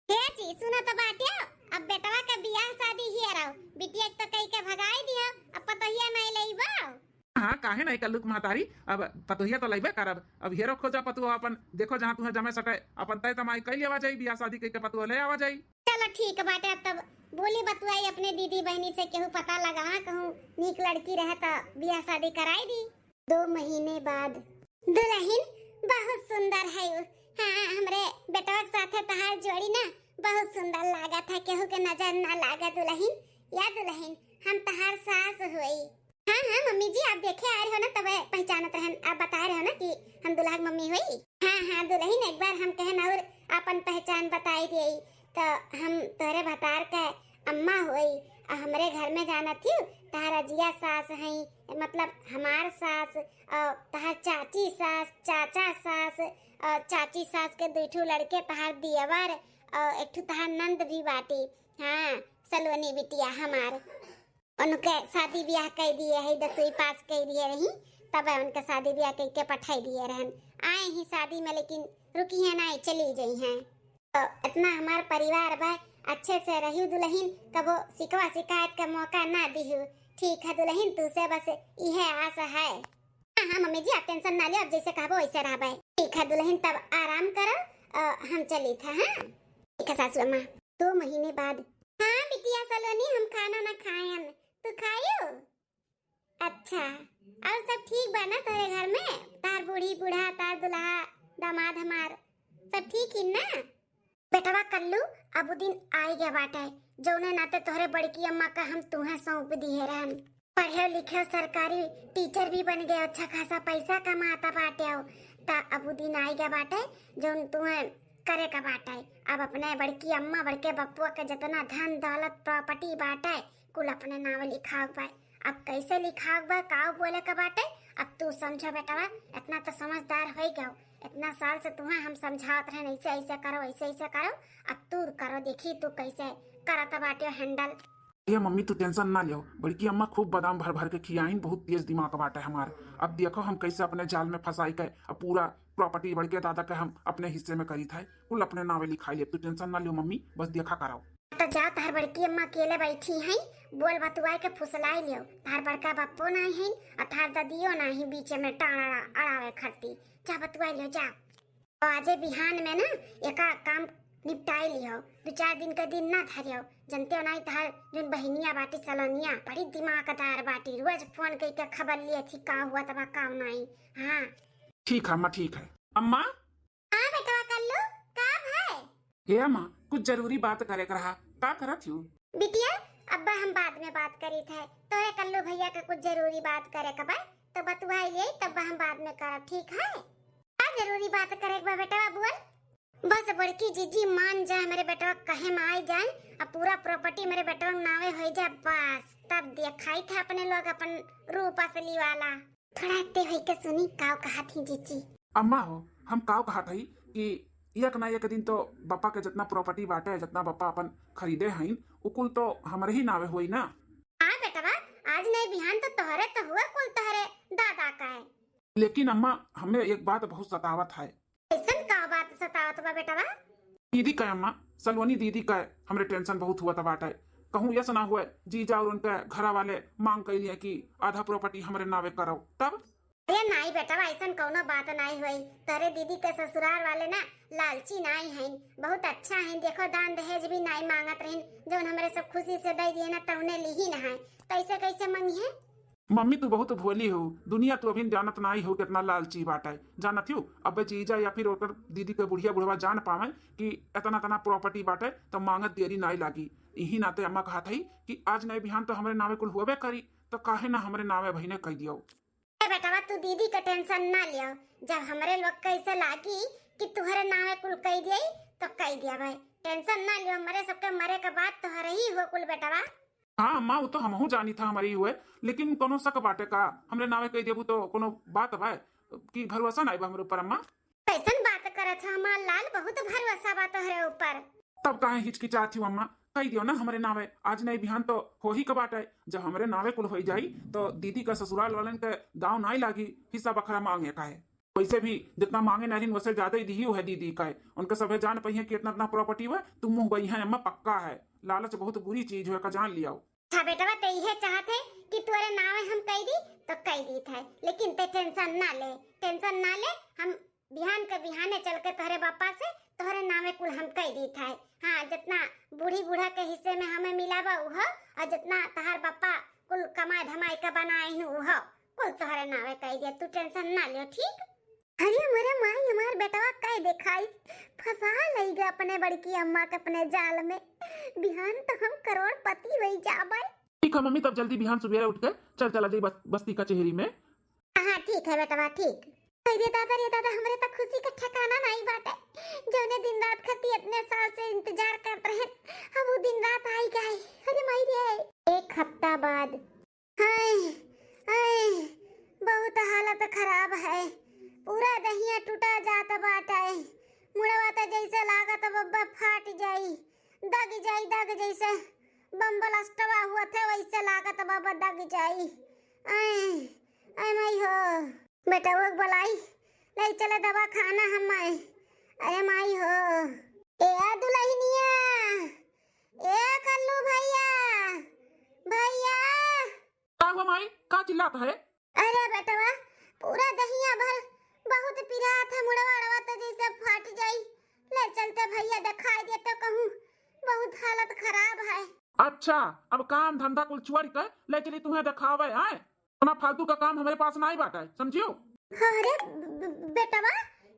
ए जी, सुनो तो बाटियो, अब बेटवा के बियाह शादी हियरौ, बिटिया के तो कई के भगाई दियो, अब पतोहिया नहीं लइबो। हाँ, काहे नहीं कल्लू के महतारी, अब पतोहिया तो लइबे करब। अब हेरो खोजा पतुआ अपन, देखो जहाँ तुहे जमे सटे, अपन तय तमाई कई लेवा जाई, बियाह शादी कई के पतुआ ले आवा जाई। चलो ठीक बाटे, अब तब बोली बतुआई अपने दीदी बहनी से, केहू पता लगा, कहूँ नीक लड़की रहे तो बियाह शादी कराई दी। दो महीने बाद। दुलहिन बहुत सुंदर है उ। हाँ, हमरे बेटवा के साथे तहार जोड़ी ना बहुत सुंदर लागत है, केहू के नजर ना लागे दुलहिन। या दुलहिन, हम तहार सास होई। हाँ, हाँ मम्मी जी, आप देखे आए रहो ना, तबे पहचानत रहन, आप बताए रहो ना कि हम दुल्हा के मम्मी होई। हाँ, हाँ दुलहिन, एक बार हम कहन और आपन पहचान बताई दिए, तो हम तोहरे भतार के अम्मा होई। आ हमरे घर में जानत ही तहार अजिया सास हई, मतलब हमार सास, और तहार चाची सास, चाचा सास, और चाची सास के दुई ठो लड़के, तहार दियवर, और एक ठो तहार नंद भी बाटी। हाँ, सलोनी बिटिया हमार। उनके शादी ब्याह कई दिए है, दसवीं पास कई दिए रही, तब उनके शादी ब्याह कई के पठाई दिए रहन। आए ही शादी में, लेकिन रुकी है ना, चली गई हैं। तो इतना हमार परिवार बा, अच्छे से रहियो दुलहिन, कबो शिकवा शिकायत का मौका ना दिहु, ठीक है दुलहिन, तू से बस इहे आस है। हाँ, हाँ मम्मी जी, आप tension ना लियो, अब जैसे कहबो वैसे रहबे। ठीक है दुलहिन, तब आराम करो, अ, हम चली था, हाँ? ठीक है सासू अम्मा। दो महीने बाद। हाँ बिटिया सलोनी, हम खाना ना खायन, तू खायो? अच्छा, और सब ठीक बा ना तोरे घर में? तार बूढ़ी बूढ़ा, तार दुल्हा, दामाद हमार, सब ठीक ही ना? बेटवा कल्लू, अब उ दिन आइ गया बाटे, जौने नाते तोहरे बड़की अम्मा का हम तुहे सौंप दिहे रहन। पढ़े लिखे सरकारी teacher भी बन गए, अच्छा खासा पैसा कमाता बाटे हो। त अब उ दिन आइ गया बाटे, जौन तुहे करे का बाटे। अब अपने बड़की अम्मा, बड़के बप्पुआ के जितना धन दौलत property बाटे, कुल अपने नावे लिखाव बा। अब कैसे लिखाव बा, का बोले का बाटे, अब तू समझो बेटवा, इतना तो समझदार हो गयो। इतना साल से तुहे हम समझावत रहन, ऐसे ऐसे करो, ऐसे ऐसे करो, अब तू करो, देखी तू कैसे करत बाटे handle। ए मम्मी, तू tension ना लियो, बड़की अम्मा खूब बादाम भर भर के खियाइन, बहुत तेज दिमाग बाटे हमार। अब देखो हम कैसे अपने जाल में फंसाई के अब पूरा property बड़के दादा के हम अपने हिस्से में करी था, कुल अपने नावे लिखाई ले। तू tension ना लियो मम्मी, बस देखा करो। तो जा, तहार बड़की अम्मा अकेले बैठी हैं, बोल बतुआए के फुसलाई लियो। तहार बड़का बप्पो नाहीं हैं और तहार ददियो नाहीं बीचे में टाँड़ अड़ा-, अड़ावे खरती। जा बतुआई लियो, जा। तो आजे बिहान में ना एका काम निपटाई लियो, दो चार दिन के दिन ना धरियो। जनते हो नाहीं, तहार जोन बहिनिया बाटी सलोनिया बड़ी दिमागदार बाटी, रोज फोन कइके खबर लिए थी का हुआ तबा का नाहीं। हाँ ठीक है अम्मा, ठीक है। अम्मा। हाँ बेटवा कल्लू, का भाई? ए अम्मा, कुछ जरूरी बात करे के रहा, का करत हूँ? बिटिया, अब्बा हम बाद में बात करी थे, तोरे कल्लू भैया के कुछ जरूरी बात करे के बा, तो बतुआई ले, तब हम बाद में करब, ठीक है? का जरूरी बात करे के बा बेटवा, बोल। बस बड़की जीजी मान जा, हमरे बेटवा कहे में आई जाए, अब पूरा property हमरे बेटवा के नावे हो जा, बस तब देखाई था अपने लोग अपन रूप असली वाला। थोड़ा ते होई के सुनी, काव कहा थी जीजी। अम्मा हो, हम काव कहा थी कि एक ना एक दिन तो बप्पा के जितना property बाटे, जितना बप्पा अपन खरीदे हईन, उ कुल तो हमरे ही नावे होई ना। हाँ बेटवा, आज नहीं बिहान तो तोहरे तो हुआ, कुल तोहरे दादा का है। लेकिन अम्मा, हमें एक बात बहुत सतावत है। ऐसन का बात सतावत बा बेटवा? दीदी का अम्मा, सलोनी दीदी का हमरे tension बहुत हुआ था बाटे। कहूँ यस ना हुए, जीजा और उनके घरा वाले मांग कैली है कि आधा property हमरे नावे करो, तब? अरे नाई बेटवा, ऐसन कौनो बात नाई हुई। तोरे दीदी के ससुराल वाले ना लालची नाई हैं, बहुत अच्छा हैं। देखो दान दहेज भी नाई मांगत रहिन, जौन हमरे सब खुशी से दे दिए ना तौने लीही ना है, तो ऐसे कैसे मंगी है? मम्मी, तू बहुत भोली हो, दुनिया तू अभी जानत नाई हो कितना लालची बाटे। जानत हो, अब जीजा या फिर ओकर दीदी के बुढ़िया बुढ़वा जान पावे कि इतना इतना property बाटे, तो मांगत देरी नाई लागी। इही नाते अम्मा कहत हई कि आज नहीं बिहान तो हमरे नावे कुल हुअबे करी, तो काहे ना हमरे नावे बहिने कह दियो। ए बेटवा, तू दीदी के tension ना लियो, जब हमरे लोग के ऐसे लागी कि तुहरे नावे कुल कह दिए, तो कह दिया भाई, tension ना लियो, हमरे सबके मरे के बाद तोहरे ही हो कुल बेटवा। हाँ अम्मा, वो तो हमहू जानी था हमारी हुए, लेकिन कोनो शक बाटे का? हमरे नावे कह देबू तो कोनो बात बा कि भरोसा नाई बा हमरे ऊपर अम्मा? कैसन बात करत है हमार लाल, बहुत भरोसा बा तोहरे ऊपर। तब काहे हिचकिचात हो अम्मा, कह दियो ना हमरे नावे, आज नहीं बिहान तो हो ही के बाटे। जब हमरे नावे कुल हो जाई तो दीदी का ससुराल वालन के दाव नाई लागी हिस्सा बखरा मांगे काहे। वैसे भी जितना मांगे नारिन वैसे ज्यादा ही दिही है दीदी का। उनके सभे जान पइहे कि इतना इतना property हुआ, तू मुंह बइहे अम्मा, पक्का है। लालच बहुत बुरी चीज है का, जान लियाओ। अच्छा बेटवा, ते इहे चाहत है कि तोरे नावे हम कह दी तो कह दी थे, लेकिन ते tension ना ले, tension ना ले। हम बिहान के बिहाने चल के तोहरे बापा से तोहरे नावे कुल हम कह दी थे। हाँ, जितना बूढ़ी बूढ़ा के हिस्से में हमें मिला बा उहो, और जितना तहार बापा कुल कमाई धमाई के बनाए हैं उहो, कुल तोहरे नावे कह दिया, तू tension ना लियो, ठीक? अरे मोरे माई, हमार बेटवा कह देखाई, फंसा लई गए अपने बड़की अम्मा के अपने जाल में। बिहान तो हम करोड़पति होई जाबे। ठीक है मम्मी, तब जल्दी बिहान सुबेरे उठ के चल चला जाई बस, बस्ती कचहरी में। हाँ ठीक है बेटवा, ठीक। अरे दादा रे दादा, हमरे तो खुशी का ठिकाना नहीं बाटे। जौने दिन रात खातिर इतने साल से इंतजार करत रहे, अब वो दिन रात आई गए। अरे माई रे। एक हफ्ता बाद। हाय, हाय, बहुत हालत खराब है, पूरा दहिया टूटा जात बाटे, मुड़वा तो जैसे लागत बब्बा फाट जाई, दग जाई, दग जैसे बम ब्लास्टवा हुआ थे वैसे लागत बब्बा दग जाई। ऐ, ऐ माई हो। बेटवा के बोलाई, ले चले दवाखाना हम माई। अरे माई हो। ए दुलहिनिया, ए कल्लू भैया, भैया। आई, का चिल्लात है? अरे बेटवा, पूरा दहिया भर बहुत पिरात है, मुड़वा अड़वा तो जैसे फट जाई। ले चलते भैया, दिखाई देते कहूँ, बहुत हालत खराब है। अच्छा, अब काम धंधा कुल छोड़ के ले चली तुम्हें दिखावे, आए? इतना फालतू का काम हमरे पास नाई बाटे, समझियो? अरे ब-, ब-, बेटवा,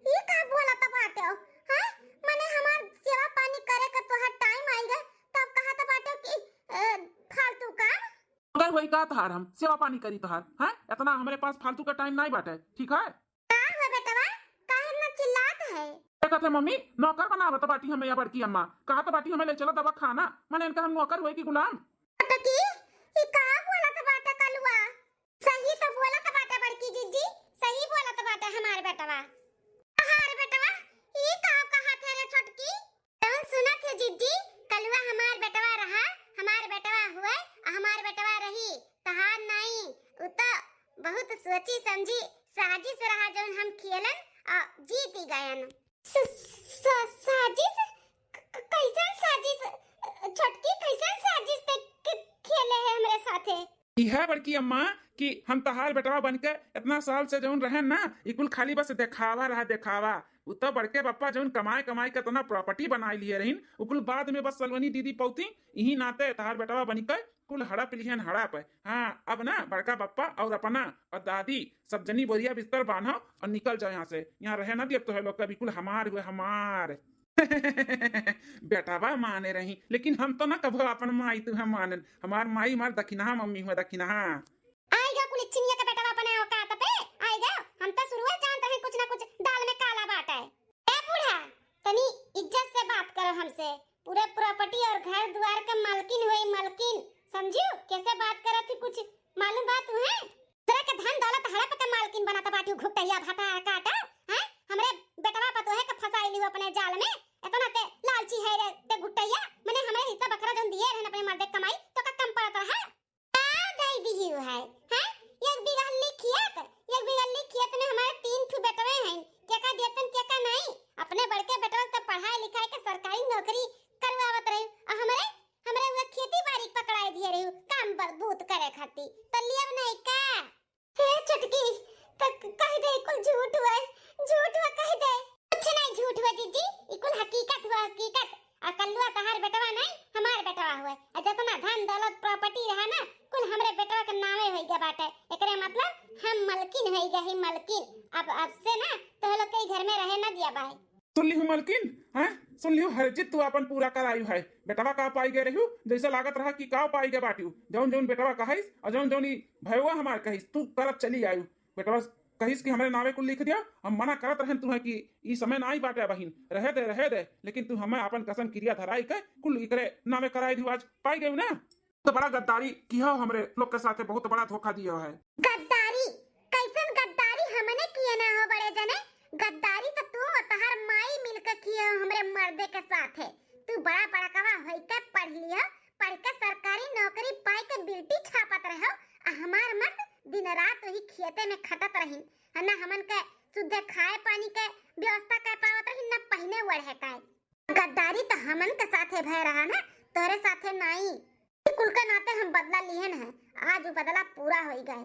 ये का बोलत बाटे हो? हैं? मने हमार सेवा पानी करे का तोहार टाइम आई गए, तब कहत बाटे कि, ए, फालतू काम? अगर वही का तहार हम सेवा पानी करी तहार, हैं? इतना हमरे पास फालतू का टाइम नाई बाटे, ठीक है? का हो बेटवा, काहे इतना चिल्लात है? देखत है मम्मी, नौकर बनावत बाटी हमें या बड़की अम्मा, कहत बाटी हमें ले चलो दवा खाना, मने इनका हम नौकर हुए कि गुलाम? छोटकी, ई का बोलत बाटे कलुआ? सही तो बोलत बाटे बड़की जीजी, सही बोलत बाटे हमार बेटवा। हमार बेटवा, ई का कहत है रे छोटकी? जौन सुनत है जीजी, कलुआ हमार बेटवा रहा, हमार बेटवा हुए, आ हमार बेटवा रही, तहार नाई। उ तो बहुत सोची समझी साजिश रहा जौन हम खेलन आ जीती गयन। स-, स-, साजिश? क-, क-, कैसन साजिश? छोटकी, कैसन साजिश ते क-, खेले है हमरे साथे? इहे बड़की अम्मा कि हम तहार बेटवा बन के इतना साल से जौन रहे ना, ई कुल खाली बस देखावा रहा, देखावा। उ तो बड़के बप्पा जौन कमाए कमाए के इतना प्रॉपर्टी बनाए लिए रहीन, उ कुल बाद में बस सलोनी दीदी पौती, इही नाते तहार बेटवा बन के कुल हड़प लिहन, हड़प। हाँ, अब ना बड़का बप्पा और अपना और दादी सब जनी बोरिया बिस्तर बांधो और निकल जाओ यहाँ से। यहाँ रहे ना दियब तोहे लोग का, बिल्कुल हमार हुए, हमार। बेटवा माने रही, लेकिन हम तो ना कभो अपन माई तुहे मानन। हमार माई हमार दखिनहा मम्मी हुए, दखिनहा। आइगा कुल इच्छिनिया के बेटवा अपने औकात पे, आइगा। हम तो शुरुए जानत रहे कुछ ना कुछ दाल में काला बाटे। ए बूढ़ा, तनी इज्जत से बात करो हमसे। पूरे प्रॉपर्टी और घर दुआर के मालकिन हुई, मालकिन, समझियो? कैसे बात करत ही, कुछ मालूम बात हुए? दूसरे के धन दौलत हड़प के मालकिन बनत बाटियो, घुटैया भाटा काटा, हैं? हमरे बेटवा पतोहे के फंसाई लियो अपने जाल में। इतना ते लालची है रे ते घुटैया, मने हमरे हिस्सा बखरा जौन दिए रहन अपने मर्दे कमाई, तो का कम पड़त रहा? का दे दिहियो है, हैं? एक बिगहल्ली खेत, एक बिगहल्ली खेत में हमारे तीन ठू बेटवे हैं, केका देतन केका नहीं। अपने बड़के बेटवा के पढ़ाई लिखाई के सरकारी नौकरी करवावत रही, और हमरे, हमरे हुए खेती बाड़ी पकड़ाए दिए रही काम बलबूत करे खातिर, तो लियब नहीं का? हे छोटकी, त क-, कह दे, कुल झूठ हुआ है, झूठ हुआ कह दे। कुछ नहीं झूठ हुआ जीजी, ई कुल हकीकत हुआ, हकीकत। आ कल्लुआ तहार बेटवा नहीं, हमार बेटवा हुआ। आ जितना धन दौलत प्रॉपर्टी रहा ना, कुल हमरे बेटवा के नामे होई गया बाटे। एकरे मतलब हम मलकिन होई गए ही मलकिन। अब, अब से ना तोह लोग के ई घर में रहे ना दिया बाई। सुन लिहू मलकिन, हैं? सुन लिहू, हर जिद तू अपन पूरा करायु है। बेटवा का पाई गए रहू, जैसे लागत रहा कि का पाई गए बाटियो। जौन जौन बेटवा कहिस और जौन जौन ई भयवा हमार कहिस, तू करत चली आयु। बेटवा कहिस कि हमरे नावे कुल लिख दिया, हम मना करत रहन तुहे कि ई समय ना आई बाटे बहिन, रहे दे, रहे दे, लेकिन तू हमें अपन कसम किरिया धराई के कुल इकरे नावे कराई दियो, आज पाई गयू ना। तो बड़ा गद्दारी किया हो हमरे लोग के साथे, बहुत बड़ा धोखा दिया है। गद्दारी? कैसन गद्दारी हमने किए ना हो बड़े जने? गद्दारी तो तू और तहार माई मिलके किए हो हमरे मर्दे के साथे। तू बड़ा बड़कवा होई के पढ़ लिया, पढ़ के सरकारी नौकरी पाई के बिल्टी छापत रहो, आ हमार मर्द दिन रात वही खेते में खटत रहिन, आ ना हमन के शुद्ध खाए पानी के व्यवस्था कर पावत रहिन, ना पहिने ओढ़े के। गद्दारी तो हमन के साथे भय रहा ना, तोरे साथे नाई। ई कुल के नाते हम बदला लिहन है, आज वो बदला पूरा होई गए।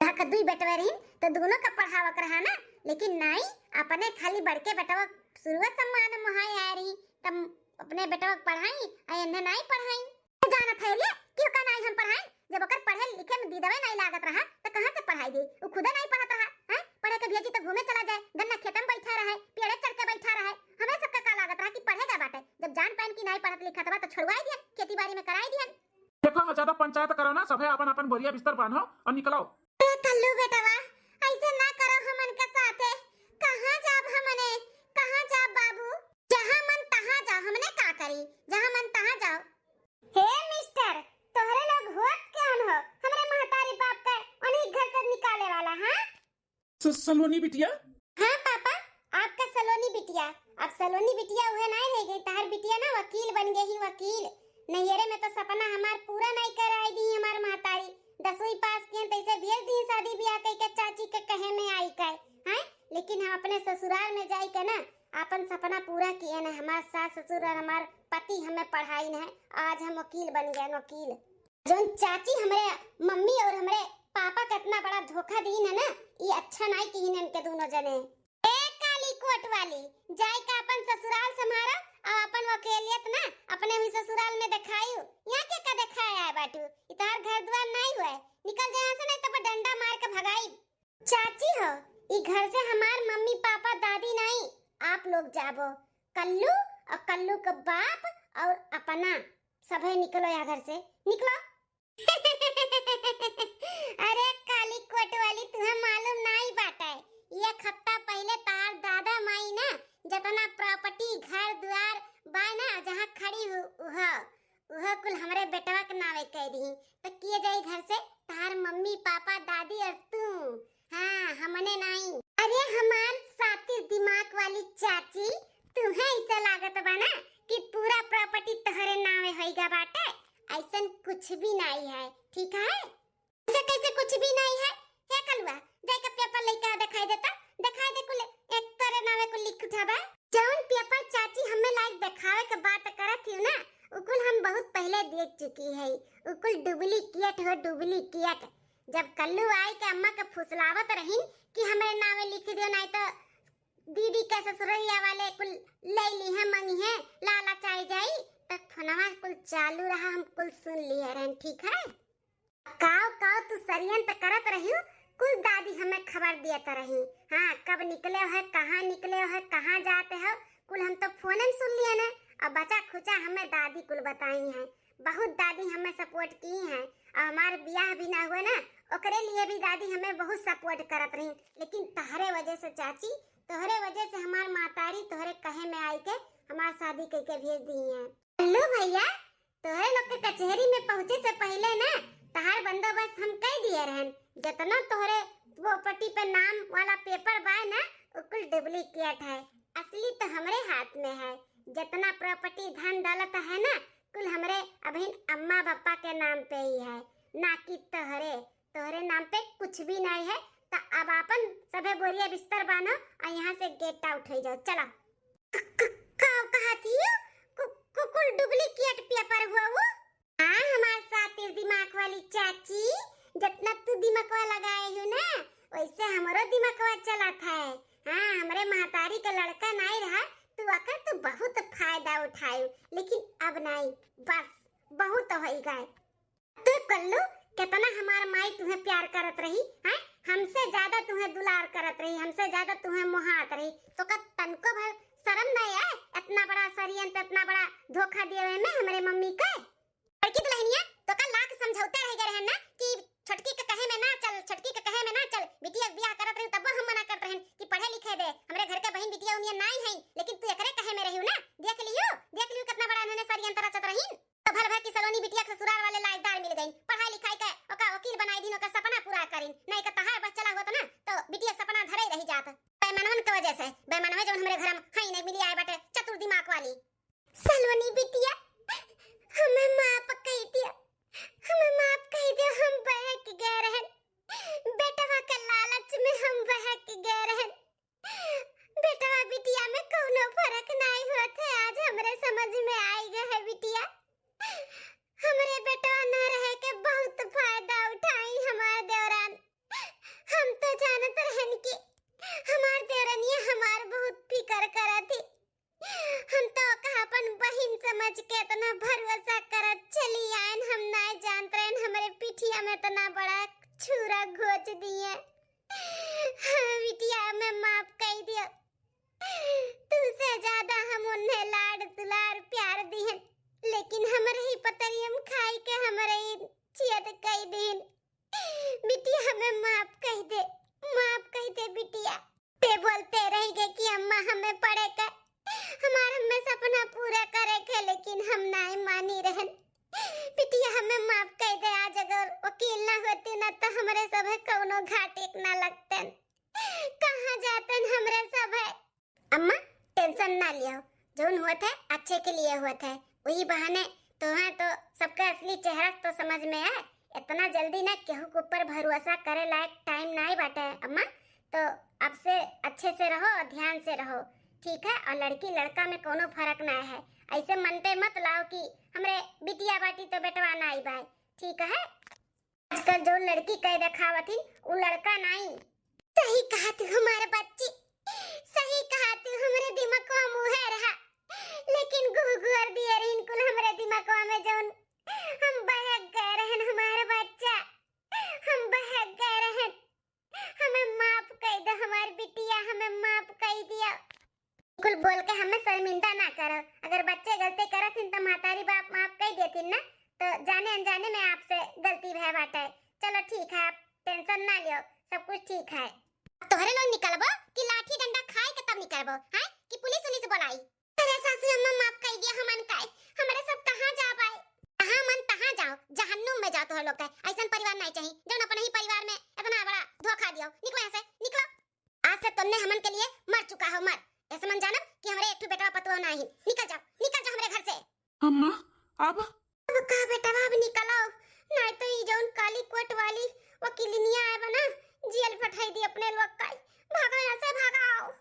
यहाँ के दुई बेटवे रहिन तो दोनों का पढ़ावक रहा ना, लेकिन नाई, अपने खाली बड़के बेटवा शुरुए से मान मोहाए आए रही, तब अपने बेटवा के पढ़ाई, आ एन्हे नाई पढ़ाई। जानत है रे कि ओका नाई हम पढ़ाई, जब ओकर पढ़े लिखे में दिदवे नाई लागत रहा, तो कहाँ से पढ़ाई दी? उ खुदे नाई पढ़त रहा, हैं? पढ़े के भेजी तो घूमे चला जाए, गन्ना खेत में बैठा रहे, पेड़े चढ़ के बैठा रहे। हमें सबके का लागत रहा कि पढ़े गए बाटे, जब जान पाइन कि नाई पढ़त लिखत बा तो छोड़वाई दियन, खेती बाड़ी में कराई दियन। देखो, ज्यादा पंचायत करो ना, सभे अपन अपन बोरिया बिस्तर बांधो और निकलो। ए कल्लू बेटवा, ऐसे ना करो हमन के साथे। कहाँ जाब हमने, कहाँ जाब बाबू? जहाँ मन तहाँ जाओ, हमने का करी, जहाँ मन तहाँ जाओ। हे मिस्टर, तोहरे लोग होत कौन हो? हमरे महतारी बाप के उन्हीं घर से निकाले वाला, हाँ? स-, सलोनी बिटिया? हाँ पापा, आपका सलोनी बिटिया। अब सलोनी बिटिया उहे नाई रह गई, तहार बिटिया ना वकील बन गई ही, वकील। नैहरे में तो सपना हमार पूरा नाई कराई दी हमार महतारी। दसवीं पास किए तैसे भेज दी शादी ब्याह कई के चाची के कहे में आई के, हैं? लेकिन हम अपने ससुराल में जाई के ना आपन सपना पूरा किए न। हमार सास ससुर और हमार पति हमें पढ़ाई न है, आज हम वकील बन गए, वकील। जौन चाची हमरे मम्मी और हमरे पापा केतना बड़ा धोखा दीन है ना, ई अच्छा नाई किहिन इनके दोनों जने। ए काली कोट वाली, जाई का अपन ससुराल संभारा और अपन वकेलियत ना अपने हुई ससुराल में देखायु। यहाँ के का देखाए आए बाटू? ई तोहार घर दुआर नाई हुए, निकल जा यहाँ से, नहीं तो डंडा मार के भगाई। चाची हो, ई घर से हमार मम्मी पापा दादी नाई, आप लोग जाबो। कल्लू और कल्लू के बाप और अपना सभे निकलो यहाँ घर से, निकलो। अरे काली कोट वाली, तुहे मालूम नाई बाटे, एक हफ्ता पहले तार दादा माई ना जतना प्रॉपर्टी, घर दुआर बा ना, जहाँ खड़ी हु-, उह, उह कुल हमरे बेटवा के नावे कह दी, तो किए जाई घर से? तार मम्मी पापा दादी और तू, हाँ, हमने नाई। अरे हमार सातिर दिमाग वाली चाची, तुहे ऐसा लागत बा ना कि पूरा प्रॉपर्टी तोहरे नावे होइगा बाटे, ऐसन कुछ भी नाई है, ठीक है? ऐसे कैसे कुछ भी नाई है? हे कलुआ, जाके पेपर लेके आ, दिखाई देता, दिखाई दे कुल, एक तोरे नावे कुल लिख उठाबा। जौन पेपर चाची हमें लायक दिखावे के बात करत हियो ना, उ कुल हम बहुत पहले देख चुकी है, उ कुल डुप्लीकेट हो, डुप्लीकेट। जब कल्लू आई के अम्मा के फुसलावत रहिन कि हमरे नावे लिख दियो, नाई तो दीदी के ससुररिया वाले कुल ले ली है, मंगी है, लालच आई जाई, तब फोनवा कुल चालू रहा, हम कुल सुन लिए रहन, ठीक है? काव काव तू षड्यंत्र करत रही, कुल दादी हमें खबर दियत रही। हाँ, कब निकले हो, कहाँ निकले हो, कहाँ जाते हो, कुल हम तो फोने में सुन लिए ने। अब बचा खुचा हमें दादी कुल बताई हैं, बहुत दादी हमें सपोर्ट की हैं। और हमार बियाह भी ना हुआ ना, ओकरे लिए भी दादी हमें बहुत सपोर्ट करत रही। लेकिन तोहरे वजह से चाची, तोहरे वजह से हमार मातारी तोहरे कहे में आई के हमार शादी करके भेज दी हैं। हेलो भैया, तोहरे लोग के कचहरी में पहुँचे से पहले ना तहार बंदोबस्त हम कई दिए रहन। जितना तोहरे प्रॉपर्टी पे नाम वाला पेपर बाय ना, उ कुल डुप्लीकेट है, असली तो हमरे हाथ में है। जितना प्रॉपर्टी धन दौलत है ना, कुल हमरे अभिन अम्मा पापा के नाम पे ही है, ना कि तोहरे, तोहरे नाम पे कुछ भी नहीं है। तो अब आपन सभे बोरिया बिस्तर बांधो और यहाँ से गेट आउट हो जाओ, चलो। क-, क-, का कहत हियो? कु-, कु-, कुल डुप्लीकेट पेपर हुआ वो? हाँ, हमार सातिर दिमाग वाली चाची, जितना तू दिमागवा लगाए हो ना, वैसे हमरो दिमागवा चलत है। हाँ, हमरे महतारी का लड़का नाई रहा, तू अकर तू बहुत फायदा उठायू, लेकिन अब नाई, बस बहुत होई गए। तू कल्लू, कितना हमार माई तुहे प्यार करत रही, हैं? हमसे ज्यादा तुहे दुलार करत रही, हमसे ज्यादा तुहे मोहात रही, तो का तनको भर शर्म नहीं आए? इतना बड़ा षड्यंत्र, इतना बड़ा धोखा दिए में हमरे मम्मी के। बड़की दुल्हनिया, तो का लाख समझौते रह गए रहन ना कि छोटकी के कहे में ना चल, छोटकी के कहे में ना चल। बिटिया के बियाह करत रही तब हम मना करत रहन कि पढ़े लिखे दे, हमरे घर के बहिन बिटिया उनिया नाई है, लेकिन तू एकरे कहे में रही ना। देख लियो, देख लियो कितना बड़ा इन्होंने षड्यंत्र रचत रही। तो भल भा कि सलोनी बिटिया के ससुराल वाले लायकदार मिल गई, पढ़ाई लिखाई के ओका वकील बनाई दिन, ओका सपना पूरा करिन, नहीं का तहार बस चला होत ना तो बिटिया के सपना धरे रही जात। बेईमानवन के वजह से, बेईमानवे जौन हमरे घर में हई नहीं मिली आए बाटे, चतुर दिमाग वाली। सलोनी बिटिया, हमें माफ कह दिया, हमें माफ कह दिया, हम बहक गए रहन, बेटवा के लालच में हम बहक गए रहन। बेटवा बिटिया में कौनो फर्क नाई होत है, आज हमरे समझ में आई गए है बिटिया। हमरे बेटवा ना रहे के बहुत फायदा उठाई हमार देवरान। हम तो जानत रहन कि हमार देवरनिया हमार बहुत फिकर करत ही। हम तो ओका अपन बहिन समझ के इतना भरोसा करत चली आयन, हम नाय जानत रहन हमरे पिठिया में इतना बड़ा छुरा घोंच दिए। हाँ, बिटिया, हमें माफ कई दियो। तुमसे ज्यादा हम उन्हें लाड दुलार प्यार दिहन, लेकिन हमरे ही पतरियम खाई के हमरे ही छेद कई दिन। बिटिया, हमें माफ कह दे, माफ कह दे बिटिया। ते बोलते रह गए कि अम्मा हमें पढ़े के, हमारे में सपना पूरा करे के, लेकिन हम नाय मानी रहन। बिटिया, हमें माफ कह दे। आज अगर वकील ना होती ना तो हमरे सभे कौनो घाटे के ना लगतन। कहाँ जातन हमरे सभे? अम्मा, टेंशन ना लियो, जौन हुआ था अच्छे के लिए हुआ था। वही बहाने तोहे तो सबका असली चेहरा तो समझ में आए। इतना जल्दी ना केहू के ऊपर भरोसा करे लायक टाइम नाई बाटे अम्मा। तो अब से अच्छे से रहो और ध्यान से रहो, ठीक है? और लड़की लड़का में कोनो फर्क ना है। ऐसे मन पे मत लाओ कि हमरे बिटिया बाटी तो बेटवा नाई बाय, ठीक है? आजकल जो लड़की कह देखावत हिन, उ लड़का नाई। सही कहा तू हमार बच्ची, सही कहा तू, हमरे दिमागवा में उहे रहा, लेकिन गुहगुअर दिए रहिन कुल हमरे दिमागवा में, जौन हम बहक गए रहन हमार बच्चा, हम बहक गए रहन। हमें माफ कई दो हमार बिटिया, हमें माफ कई दिया। कुल बोल के हमें शर्मिंदा ना करो। अगर बच्चे गलती करत हिन तो महतारी बाप माफ कई देथिन ना, तो जाने अनजाने में आपसे गलती भय बाटे। चलो ठीक है, आप टेंशन ना लियो, सब कुछ ठीक है। अब तोहरे लोग निकलबो कि लाठी डंडा खाए के तब निकलबो, हैं? कि पुलिस उलिस बोलाई? अरे सासू अम्मा, माफ कई दिया हमन का, हमरे सब कहाँ जाबे? कहाँ मन तहाँ जाओ, जहन्नुम में जाओ तोहरे लोग के। ऐसन परिवार नहीं चाहिए, जौन अपन ही परिवार में इतना बड़ा धोखा दियो। निकलो यहाँ से, निकलो। आज से तुमने हमन के लिए मर चुका हो, मर। ऐसे मन जानब कि हमरे एक ठो बेटवा पतुआ ना ही। निकल जाओ, निकल जाओ हमरे घर से। अम्मा, अब? अब का बेटवा, अब निकलो, नहीं तो ई जौन काली कोट वाली वकीलिनिया आए बा ना, जेल पठाई दी अपने लोग का। भागो यहाँ से, भागो।